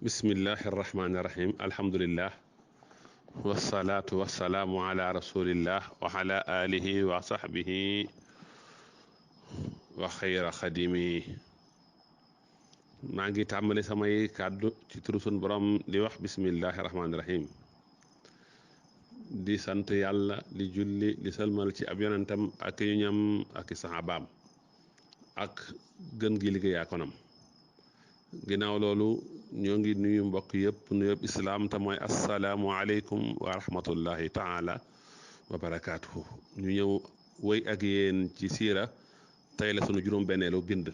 bismillahi irrahmani irrahim alhamdulillah wasalaatu wasalaamu ala rasulillah wa ala alihi wa sahbihi wa xayra xadimi. maa ngi tàmbali samay kàddu ci turu sun borom di wax bismillahi irrahmani irrahim, di sant yàlla di julli di salmal ci ab yonentam ak yu ñam ak i saxaabaam ak gën gi liggéeyaa konam. ginnaaw loolu ñoo ngi nuyu mbokk yëpp nuyób islaam te mooy assalaamu aleykum wa rahmatullahi taala wa barakaatuhu. ñu ñëw wéy ak yéen ci siira. tey la sunu juróom-benneelu bind.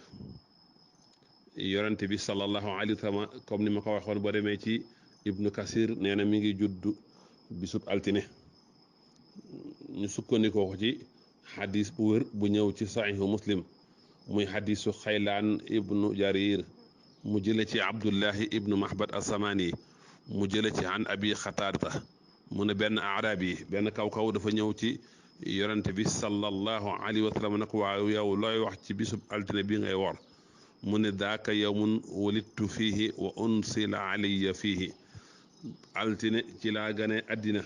yonente bi sallallahu alayhi wa sallam comme ni ma ko waxoon boo demee ci ibnu kasir nee na mi ngi judd bisub altine. ñu sukkandikoo ko ci xadis bu wér bu ñëw ci saxiixu muslim muy xadisu xaylaan ibnu jarir mu jële ci abdullahi ibnu mahbad asamaani mu jële ci an abi xataadata mu ne benn arab yi benn kaw-kaw dafa ñëw ci yonente bi sallallahu alayhi wa sallam nag waaw yow looy wax ci bisub altine bi ngay wor mu ne daaka yawmun walittu fiihi wa unsila alayya fiihi. altine ci laa gane àddina,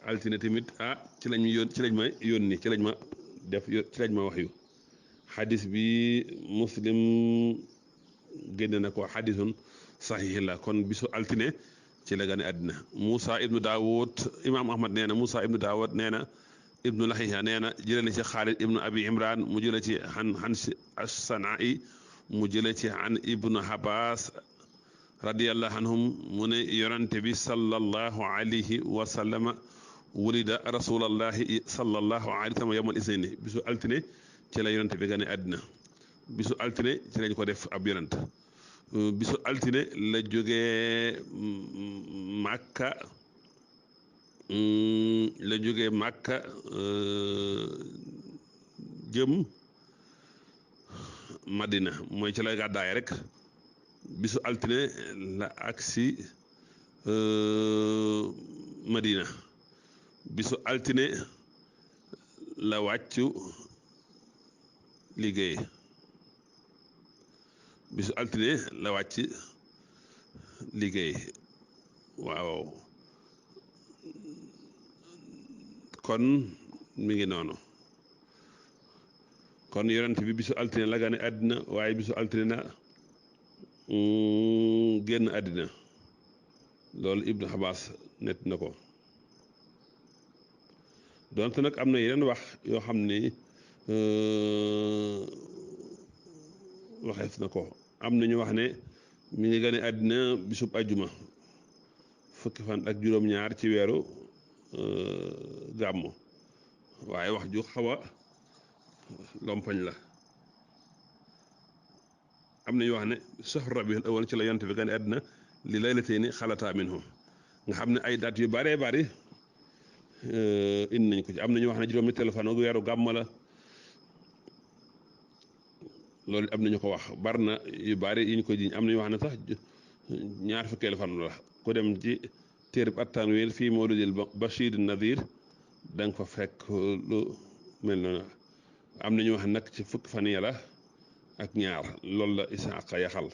altine tamit ci lañ ma yónni ci lañ ma def ci lañ ma wax yu. xadis bi muslim génne na ko xadisun saxiix la. kon bisu altine ci la gane àddina. Moussa ibnu Daawud imaam Ahmad nee na Moussa ibnu Daawud nee na ibnu Lahiya nee na jële na ci Xaalid ibnu Abi Imran mu jële ci an as-Sanaa'i mu jële ci an ibnu Abbas radiyallahu anhum mu ne yonante bi sallallahu alayhi wa sallama wulida rasulallahi sallallahu alayhi wa sallam yawmal isnayni. bisu altine ci la yonante bi gane àddina. bisu altine ci lañ ko def ab yonant. bisu altine la jógee Màkka jëm Madina, mooy ci la gàddaay rek. bisu altine la agsi Madina. bisu altine la wàccu liggéey. bisu altine la wàcc liggéey. waaw kon mi ngi noonu. kon yonent bi bisu altine la gane àddina, waaye bisu altine na génn àddina. loolu Ibnu Abbas net na ko. donte nag am na yeneen wax yoo xam ni waxeef na ko. am na ñu wax ne mi ngi gane àddina bisub ajjuma fukki fan ak juróom-ñaar ci weeru gàmmu, waaye wax ju xaw a lompañ la. am na ñu wax ne shahru rabiul awwal ci la yonent bi gane àddina li laylatayni xalataa minhu, nga xam ne ay dates yu bëree bëri indi nañ ko ci. am na ñu wax ne juróom-ñetteelu fan ak weeru gàmm la. loolu am nañu ko wax. bari na yu bari yi ñu ko jiñ. am nañu wax ne sax ñaar fukkeelu fan la. ku dem ci téereb at-Tanwiir fii mawlidil Bashir Nadir da nga fa fekk lu mel noonu. am nañu wax nag ci fukki fan ya la ak ñaar. loolu la Isaaqa yaxal.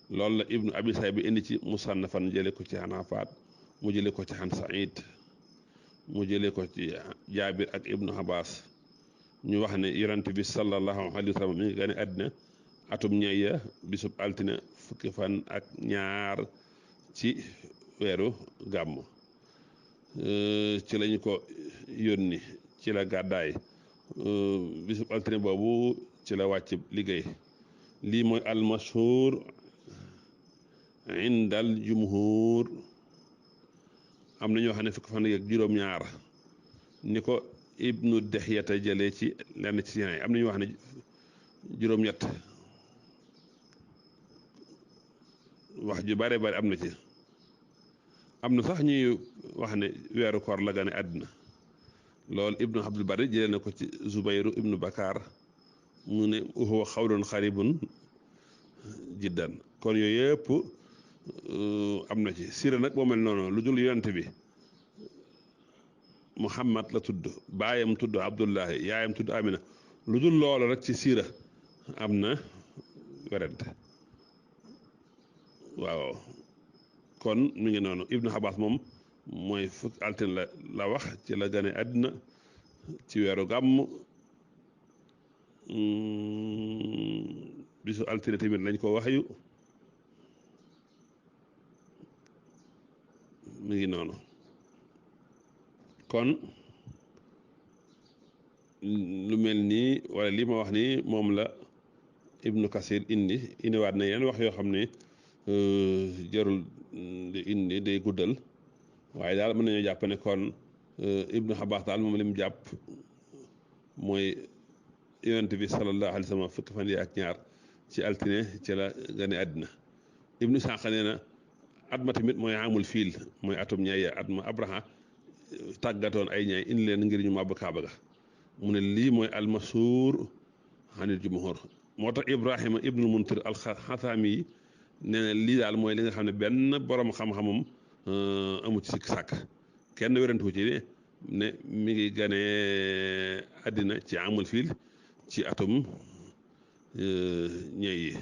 loolu la Ibnu Abi Sayba indi ci musannafan jële ko ci Hanafaat, mu jële ko ci Han Saïd, mu jële ko ci Jaabir ak Ibnu Abbas. ñu wax ne yonent bi sallallahu alayhi wa sallam mi ngi gane àddina atum ñeya bisub altine fukki fan ak ñaar ci weeru gàmm. ci lañu ko yónni, ci la gàddaay. bisub altine boobu ci la wàcc liggéey. lii mooy almashhur indal jumhur. am na ñoo xam ne fukki fan ak juróom-ñaar ni ko ibnu Dexyata jëlee ci lenn ci yeneen. am na ñu wax ne juróom-ñett. wax ju bare bare am na ci. am na sax ñuy wax ne weeru koor la gane àddina. loolu ibnu Abdul Bari jëlee na ko ci Zubayru ibnu Bakar mu ne huwa xawlun xaribun jiddan. kon yooyu yëpp am na ci. siira nag boo mel noonu lu dul yonent bi Muhammad la tudd, baayam tudd Abdullahi, yaayam tudd Amina, lu dul loolu rek ci siira am na werante. waaw kon mi ngi noonu Ibnu Abbas moom mooy fukki altine la wax ci la gane àddina ci weeru gàmm bisu altine tamit lañ ko waxyu mi ngi noonu kon lu mel nii wala li ma wax nii moom la Ibnu Kasir indiwaat na yeneen wax yoo xam ne jarul di indi day guddal waaye daal mën nañoo jàpp ne kon Ibnu Abbas daal moom li mu jàpp mooy yonent bi sallallahu alayhi wa sallam fukki fan yi ak ñaar ci altine ci la gane àddina Ibnu Isxaaq nee na at ma tamit mooy amul fiil mooy atum ñay at ma Abraha tàggatoon ay ñay indi leen ngir ñu màbb Kaaba ga mu ne lii mooy almasuur xanil jumhur moo tax Ibrahima ibnul Muntir alxasaami yi nee na lii daal mooy li nga xam ne benn borom xam-xamam amu ci sikk sàkk kenn wérantu ci ne mi ngi gane àddina ci amul fiil ci atum ñey yi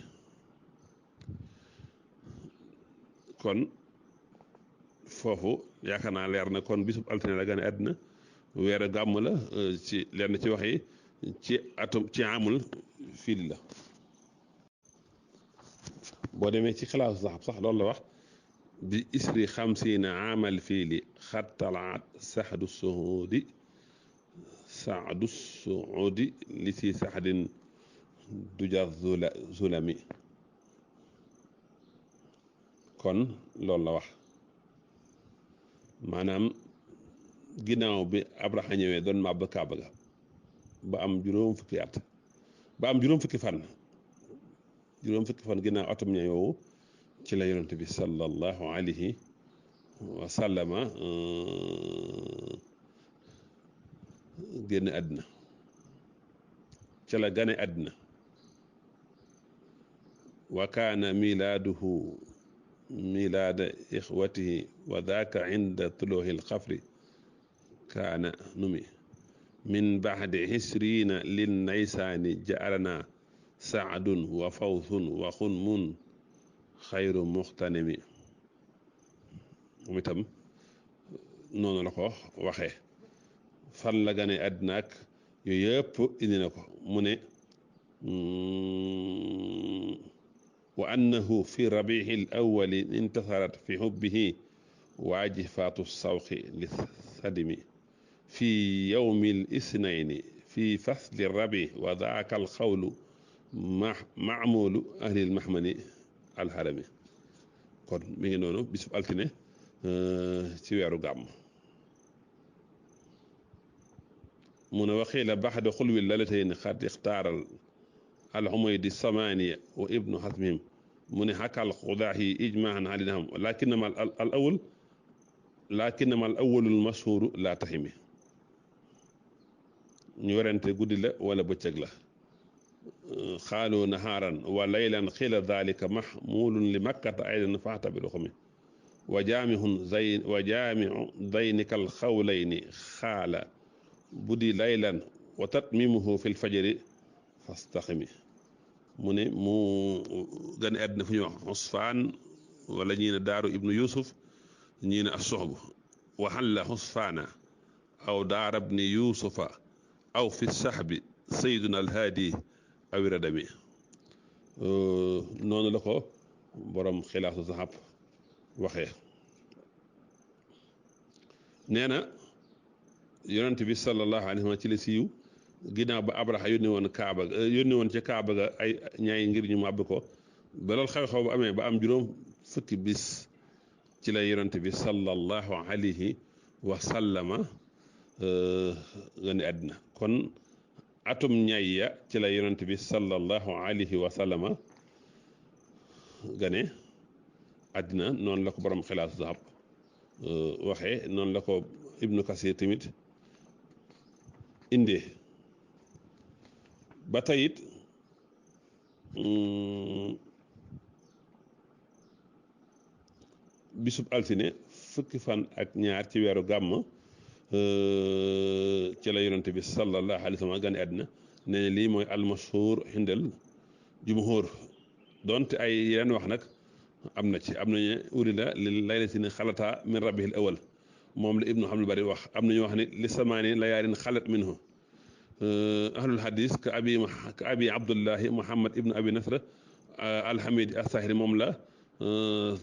kon foofu yaakaar naa leer na kon bisub altine la gane àddina weeru gàmm la ci leer na ci wax yi ci atum ci amul fiil la boo demee ci xilaasu sax loolu la wax bi isri xamsiina amal fiili xattalaat saxdu suudi li si saxdin duja zulami kon loolu la wax maanaam ginnaaw bi Abraha ñëwee doon màbb Kaaba ga ba am juróom fukki at ba am juróom fukki fan ginnaaw atum ña yowu ci la yonent bi sallallahu alayhi wa sallama génn àddina ca la gane àddina wa kaana milaaduhu milaada ixwatihi wa daaka inda tuluuhi lxafri kaana numi min baxdi xisriina lin naysaani ja'alana saadun wa fawsun wa xunmun xayru muxtanimi moom itam noonu la ko waxee fan la gane àddina ak yooyu yëpp indi na ko mu ne wa annahu fi rabihi l awali intasarat fi xubbihi waajifaatu sawqi li sadimi fi yowmi l isnayni fi fasli rabi wa daaka al xawlu maamulu ahlil mahmani alharami kon mi ngi noonu bisub altine ci weeru gàmm mu ne waxiila baxda xulwi lalatayn xad ixtaaral alxumaydi samaniya wa ibnu xasmihim mu ne xakal xudaahi ijmaan alinaham lakinama al awalul mashhuru laa taximi ñu werante guddi la wala bëccëg la xaalu nahaaran wa laylan xiila dalika maxmulun li makkata aydan faxtabiru xumi wa jaamiu daynika alxawlayni xaala budi laylan wa tatmimuhu fi lfajri fastaximi mu ne mu gane àddina fu ñuy wax Usfaan wala ñii ne daaru ibnu Yusuf ñii ne assoxbu waxalla Usfaana aw daara bni Yusufa aw fi saxbi sayduna alhaadi awi radami noonu la ko borom xilaasu zahab waxee nee na yonent bi sallallahu alayhi wa sallam ci la siiw ginnaaw ba Abraha yónni woon ca Kaaba ga ay ñaay ngir ñu màbb ko ba loolu xew-xew bu amee ba am juróom fukki bis ci la yonent bi sallallahu alayhi wa sallama gane àddina kon atum ñay ya ci la yonent bi sallallahu alayhi wa sallama gane àddina noonu la ko borom xilaas zahab waxee noonu la ko Ibnu Kasir tamit indee ba tey it bisub altine fukki fan ak ñaar ci weeru gàmm ci la yonent bi sallallahu alayhi wa sallam gane àddina nee na lii mooy almashhur xindal jumhur donte ay yeneen wax nag am na ci am nañu urida li laylatin xalata min rabbihil awal moom la ibnu Abdul Bari wax am nañu wax ne li samaani layaalin xalat minhu ahlul hadis ka abi abdullahi muhammad ibnu abi nasr alhamidi as-sahiri moom la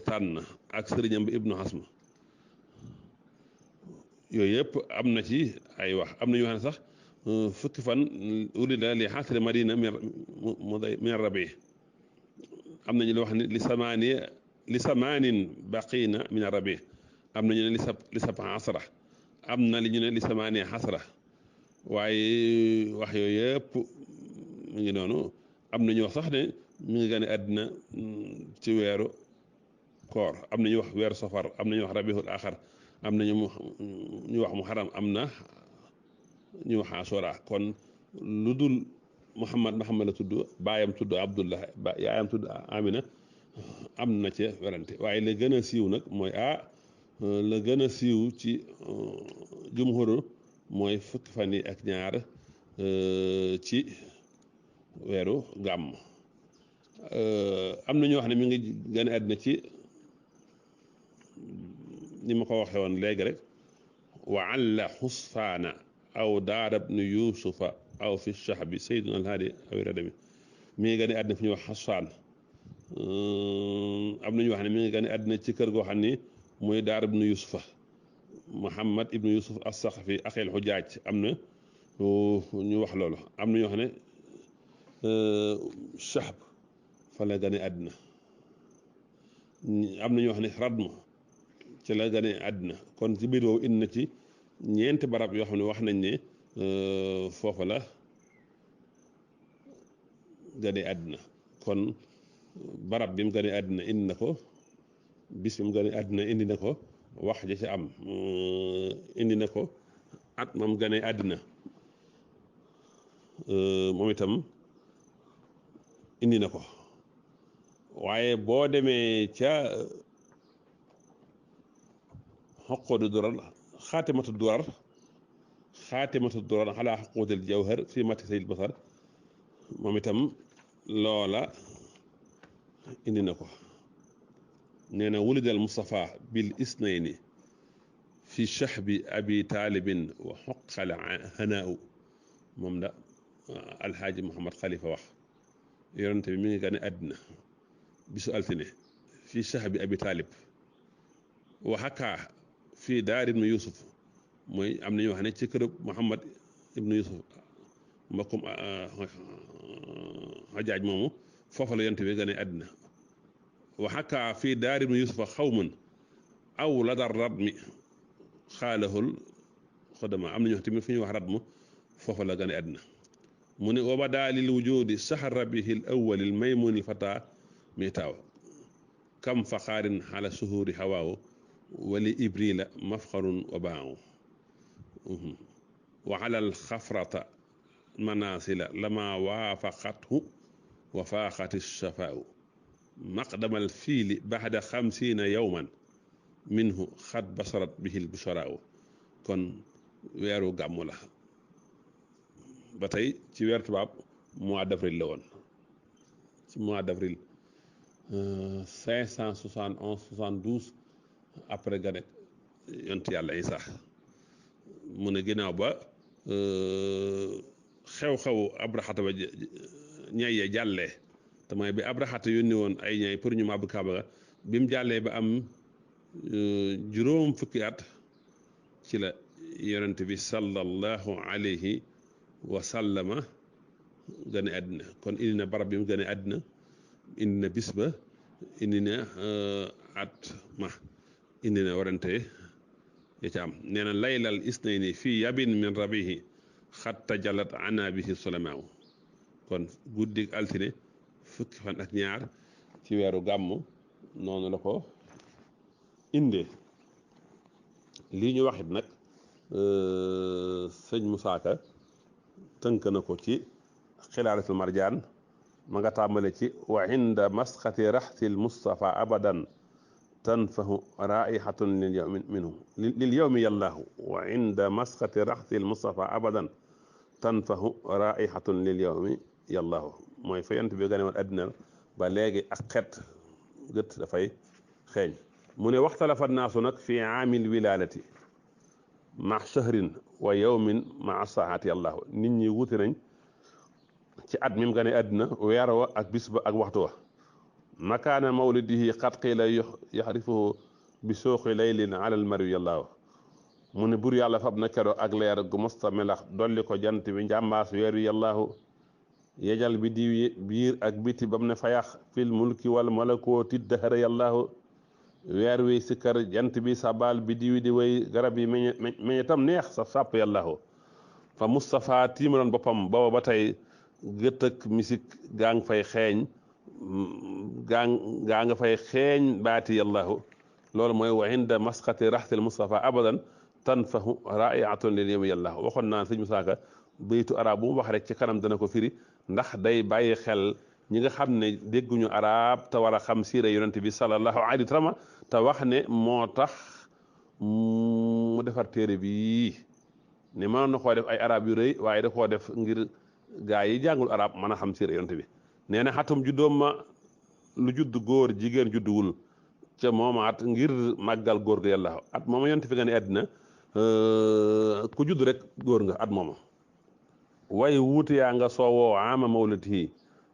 tànn ak sëriñam bi ibnu hasm yooyu yëpp am na ci ay wax am na ñu wax ne sax fukki fan urida li xasri madina min rabi am nañu la wax ne li samaanin baqina min rabi am nañu ne li saba asra am na li ñu ne li samaani xasra waaye wax yooyu yëpp mu ngi noonu am na ñu wax sax ne mi ngi gane àddina ci weeru koor am na ñu wax weeru safar am na ñu wax rabiul axar am na ñu wax muharram am na ñu wax asura kon lu dul Muhammad la tudd baayam tudd Abdullah yaayam tudd Amina am na ca werante waaye la gën a siiw nag mooy la gën a siiw ci jumhuru mooy fukki fan yi ak ñaar ci weeru gàmm am na ñu wax ne mi ngi gën a àddina ci ni ma ko waxee woon léegi rek wa alla xusfaana aw daara bnu yusufa aw fi shahbi sayduna alhaadi aw radami mi ngi gën a àddina fi ñuy wax xusfaan am na ñu wax ne mi ngi gën a àddina ci kër goo xam ni muy daara bnu yusufa muhammad ibnu yusuf as-saqafi axil xujaaj am na ñu wax loolu am na ñu wax ne shahb fa la gane àddina am na ñu wax ne radm ci la gane àddina kon ci biir woowu indi na ci ñeenti barab yoo xam ne wax nañ ne foofa la gane àddina kon barab bi mu gane àddina indi na ko bis bi mu gane àddina indi na ko wax ja ci am indi na ko at moom gane àddina moom itam indi na ko waaye boo demee ca xoqoodu durar xaatimatu durar xalaa xuquutil jawhar fii mati sayil basar moom itam loola indi na ko nee na wulidal Mustafa bil isnayni fi shahbi abi taalibin wa xoqal hanaaw moom da alxaaji Muhammad Xalifa wax yonente bi mi ngi gane àddina bisu altine fii shahbi abi taalib wa xakaa fii daar ibnu yusuf mooy am nañu wax ne ci kërëb Muhammad ibnu yusuf mbokkum xajaaj moomu foofa la yonente bi gane àddina wa xakaa fii daar ibnu yusufa xawmun aw ladar radmi xaalahul xodama am nañu wax tamit fi ñuy wax radmu foofa la gane àddina mu ne wa badaa lil wujudi saxar rabihi l awwali l maymun l fata mitaaw kam faxaarin xala suhuri hawaaw wali ibrila mafxarun wa baaw wa alal xafrata manasila lama waafaqathu wa faaxati shafaaw maqdamal fiili baxda 50 yowman minhu xad basarat bihil busharaaw kon weeru gàmmu la ba tey ci weeru tubaab mois d'avril la woon ci mois d'avril 571 72 après ganek yont yàlla Isa mu ne ginnaaw ba xew-xewu abraxata ba ñay ya jàllee te mooy bi abraxata yónni woon ay ñay pour ñu màbb kaaba ga bi mu jàllee ba am juróom fukki at ci la yonent bi sallallahu alayhi wa sallama gane àddina kon indi na barab bi mu gane àddina indi na bis ba indi na at ma indi na warante ya ca am nee na laylal isnayni fii yabin min rabihi xatta jalat ana bihi sulamaaw kon guddig altine fukki fan ak ñaar ci weeru gàmmu noonu la ko indee lii ñu waxit nag sëñ Musaa Ka tënk na ko ci xilaaratul marjaan ma nga tàmbale ci wa inda masxati raxsil Mustafa abadan tanfahu raihatun lil yawmi minhu lil yawmi yallahu wa inda masxati raxsil Mustafa abadan tanfahu raihatun lil yawmi yallahu mooy fa yant bi gane woon àddina ba léegi ak xet gët dafay xeeñ mu ne waxtalafa naasu nag fi aamil wilaadati ma shahrin wa yawmin ma saati allahu nit ñi wuti nañ ci at mi mu gane àddina weer wa ak bis ba ak waxtu wa makaana mawlidihi qad qiila yaxrifuhu bi sooqi laylin alal mari yàllaahu mu ne bur yàlla fab na kero ak leer gu mosta melax dolli ko jant bi njàmbaas weer wi yàllaahu yejal bi diw biir ak biti bam ne fayax fil mulki wal malakooti dahara yàllaahu weer wi sikkar jant bi sabal bi diwi di way garab yi meñe tam neex sa sàpp yàllaahu fa Moustapha tiimaloon boppam booba ba tey gët ak misik gaa nga fay xeeñ gaa nga fay xeeñ baati yàllaahu loolu mooy wa inda masqati raxtil Moustapha abadan tanfahu raiatun lil yawmi yàllaahu waxoon naa sëñ Musaa Ka baytu arab bu mu wax rek ci kanam dana ko firi ndax day bàyyi xel ñi nga xam ne dégguñu arab te war a xam siira yonent bi sallallahu alayhi wa sallam te wax ne moo tax mu defar téere bi ne mënoon na koo def ay arab yu rëy waaye da koo def ngir gaa yi jàngul arab mën a xam siira yonent bi nee na xatum juddoom ma lu judd góor jigéen judduwul ca moomaat ngir màggal góor ga yàlla at mooma yonent fi nga ne àddina ku judd rek góor nga at mooma waaye wuute yaa nga soowoo ama mawlatihi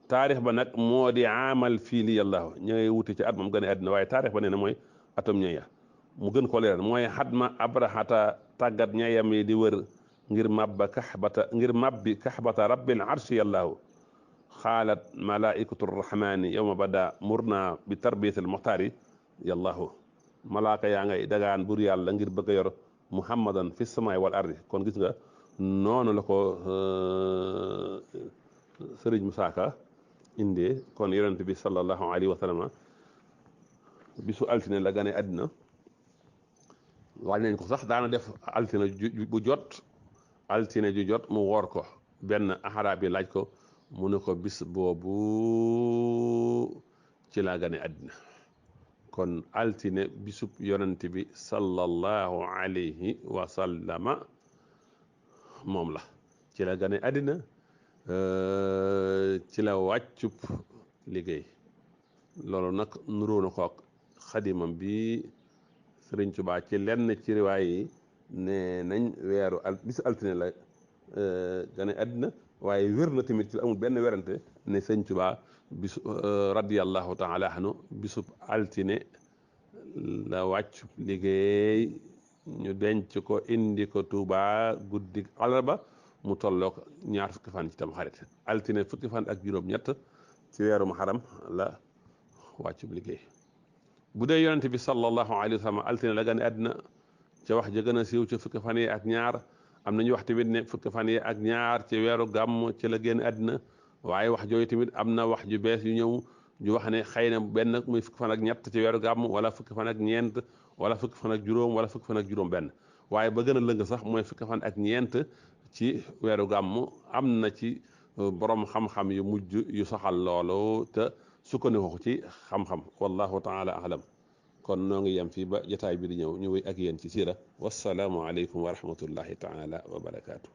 taarix ba nag moo di amal fii li yàlla ña ngay wuute ci at moom gën a àddina waaye taarix ba nee na mooy atom ñeya mu gën ko leeral mooy xatma abrahata tàggat ñeyam yi di wër ngir mabbi kaxbata rabbil arshi yàllaahu xaalat malaikatu rahmani yowma bada murna bi tarbiyatil muxtaari yàllaahu malaaka yaa ngay dagaan bur yàlla ngir bëgg a yor muhammadan fi samaay wal ardi kon gis nga noonu la ko sëriñ Musaa Ka indee kon yonent bi sallallahu alayhi wa sallam bisu altine la gane àddina waaj nañ ko sax daana def altine bu jot altine ju jot mu woor ko benn axaraab yi laaj ko mu ne ko bis boobu ci la gane àddina kon altine bisub yonent bi sallallahu alayhi wa sallama moom la ci la gane àddina ci la wàccub liggéey loolu nag nuroo na ko ak xadimam bi Sëriñ Tuubaa ci lenn ci riwaay yi ne nañ weeru bisu altine la gane àddina waaye wér na tamit ci amul benn werante ne Sëriñ Tuubaa bisu radiyallahu taala anhu bisub altine la wàcc liggéey ñu denc ko indi ko Tuubaa guddi àllarba mu tolloog ñaar fukki fan ci tam xarit altine fukki fan ak juróom-ñett ci weeru Muharram la wàccub liggéey bu dee yonent bi sallallahu alayhi wa sallam altine la gane àddina ca wax ja gën a siiw ca fukki fan yi ak ñaar am nañu wax tamit ne fukki fan yi ak ñaar ci weeru gàmm ci la génn àddina waaye wax jooyu tamit am na wax ju bees yu ñëw ju wax ne xëy na benn muy fukki fan ak ñett ci weeru gàmm wala fukki fan ak ñeent wala fukki fan ak juróom wala fukki fan ak juróom benn waaye ba gën a lëng sax mooy fukki fan ak ñeent ci weeru gàmm am na ci borom xam-xam yu mujj yu saxal loolu te sukkandiku ci xam-xam wallahu taala alam kon noo ngi yem fii ba jotaay bi di ñëw ñu wéy ak yéen ci siira wassalaamu aleykum wa rahmatullahi taala wa barakaatu